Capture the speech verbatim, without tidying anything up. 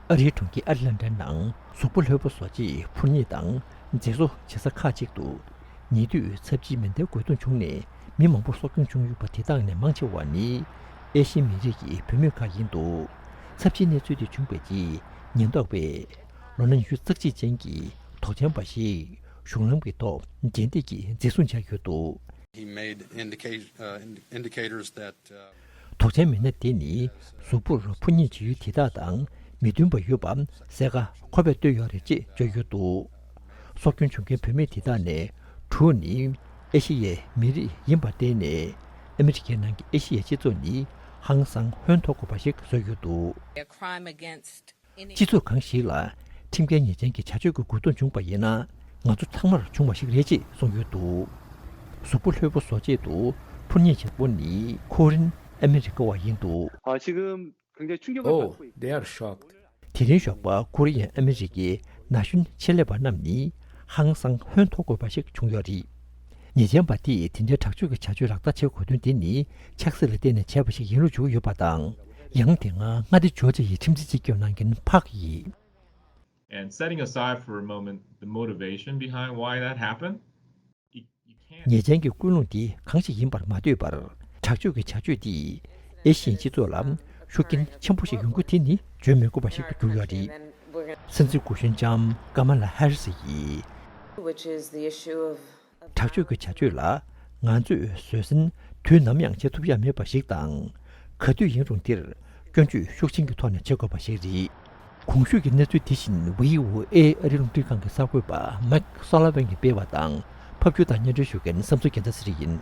ཨ་རིའི་གྲོང་ཁྱེར་ཨ་ཏི་ལན་ཊ་ནང་གཟུགས་པོ་ལྷོད་པོ་བཟོ་ཆེད་འཕུར་མཉེད་དང་མཛེས་བཟོ་བྱེད་ས་ཁག་ཅིག་ཏུ། ཉེ་དུས་ཚབས་ཆེའི་མེ་མདའི་རྒོལ་རྡུང་བྱུང་ནས་མི་མང་པོར་སྲོག་སྐྱོན་བྱུང་ཡོད་པ་དེ་དག་ནས་མང་ཆེ་བ་ནི་ཨེ་ཤི་ཡའི་མི་རིགས་ཀྱི་བུད་མེད་ཁག་ཡིན་འདུག་ཚབས་ཆེའི་གནས་ཚུལ་དེ་བྱུང་བའི་རྗེས་ཉེན་རྟོག་པས་ལོ་ན་ཉི་ཤུ་རྩ་གཅིག་ཅན་གྱི་དོགས་ཅན་པ་ཞིག་གཞུང་ལམ་གྱི་ཐོག་རྗེས་འདེད་ཀྱིས་འཛིན་བཟུང་བྱས་ཡོད་འདུག He made indica- uh, ind- indicators that uh, དོགས་ཅན་མི་སྣ་དེ་ནི་གཟུགས་པོར་འཕུར་མཉེད་བྱེད་ཡུལ་དེ་དག་དང་མི་མཐུན་པ་ཡོད་པ་གསལ་ཁ་ཁོ་པས་བཏོད་ཡོད་རེད་ཅེས་བརྗོད་ཡོད་འདུག་སྲོག་སྐྱོན་བྱུང་མཁན་བུད་མེད་དེ་དག་ནས་དྲུག་ནི་ཨེ་ཤི་ཡའི་མི་རིགས་ཡིན་པར་བརྟེན་ནས། ཨ་མི་རི་ཀའི་ནང་གི་ཨེ་ཤི་ཡའི་སྤྱི་ཚོགས་ནི་ཧང་སང་ཧོན་ཐོར་དགོས་པ་ཞིག་བཟོས་ཡོད་འདུག A crime against any སྤྱི་ཚོགས་གང་ཞིག་ལ་ཁྲིམས་འགལ་ཉེས་ཅན་གྱི་བྱ་སྤྱོད་ཀྱི་རྒོལ་རྡུང་བྱུང་བ་ཡིན་ན། ང་ཚོ་ཚང་མར་བྱུང་བ་ཞིག་རེད་ཅེས་གསུངས་ཡོད་འདུག་གཟུགས་པོ་ལྷོད་པོ་བཟོ་ཆེད་དུ་འཕུར་མཉེད་བྱེད་པོ་ནི་ཁོ་རིན་ཨ་མི་རི་ཀ་བ་ཡིན་འདུག 아, 지금 굉장히 충격을 Oh, 받고 있- they are shocked. དེ་རིང་ཞོགས་པ་ཁོ་རི་ཡན་ཨ་མི་རི་ཀའི་ན་གཞོན་ཆེད་ལས་པ་རྣམས་ནི་ཧང་སང་ཧོན་ཐོར་དགོས་པ་ཞིག་བྱུང་ཡོད་རེད། ཉེས་ཅན་པ་དེས་དེ་འདྲའི་དྲག་སྤྱོད་ཀྱི་བྱ་སྤྱོད་རག་ལྟ་བྱེད་དགོས་དོན་དེ་ནི་ཆབ་སྲིད་ལ་བརྟེན་ནས་བྱས་པ་ཞིག་ཡིན་ལུགས་བརྗོད་ཡོད་པ་དང་། ཡང་དེ་སྔ་མངའ་སྡེ་ཇོར་ཇི་ཡའི་ཁྲིམས་རྩོད་བྱེད་ཀྱི་ནང་རྒན་ཕག་ཡིས། And setting aside for a moment the motivation behind why that happened, you, you can't ཉེས་ཅན་གྱི་ཀུན་སློང་འདི་གང་ཞིག་ཡིན་པར་མ་ལྟོས་པར། དྲག་སྤྱོད་ཀྱི་བྱ་སྤྱོད་འདིས་ཨེ་ཤི་ཡའི་སྤྱི་ཚོགས་ལ་ཤུགས་རྐྱེན་ཆེན་པོ་ཞིག་ཡོང་རྒྱུ་དེ་ནི་བརྗོད་མི་དགོས་པ་ཞིག་ཏུ་གྱུར་ཡོད་རེད། སྲིད་འཛིན་སྐུ་གཞོན་ལྕམ་ཀ་མ་ལ་ཧེ་རི་སི་ཡིས། Which is the issue of དྲག་སྤྱོད་ཀྱི་བྱ་སྤྱོད་ལ་ང་ཚོས་བཟོད་བསྲན་དུས་ནམ་ཡང་བྱེད་ཐུབ་ཡ་མེད་པ་ཞིག་དང་། ག་དུས་ཡིན་རུང་འདིར་སྐྱོན་བརྗོད་ཤུགས་ཆེན་གྱི་ཐོག་ནས་བྱེད་དགོས་པ་ཞིག་རེད། གོང་ཞུས་ཀྱི་གནས་ཚུལ་དེ་བཞིན་བྷི་ཨོ་ཨེ་ཨ་རིའི་རླུང་འཕྲིན་ཁང་གི་གསར་འགོད་པ་མེག་སོ་ལ་ཝན་གྱིས་སྤེལ་བ་དང་། ཕབ་སྒྱུར་དང་སྙན་སྒྲོན་ཞུ་མཁན་བསམ་ཚུལ་རྒྱལ་མཚན་ཟེར་ཡིན།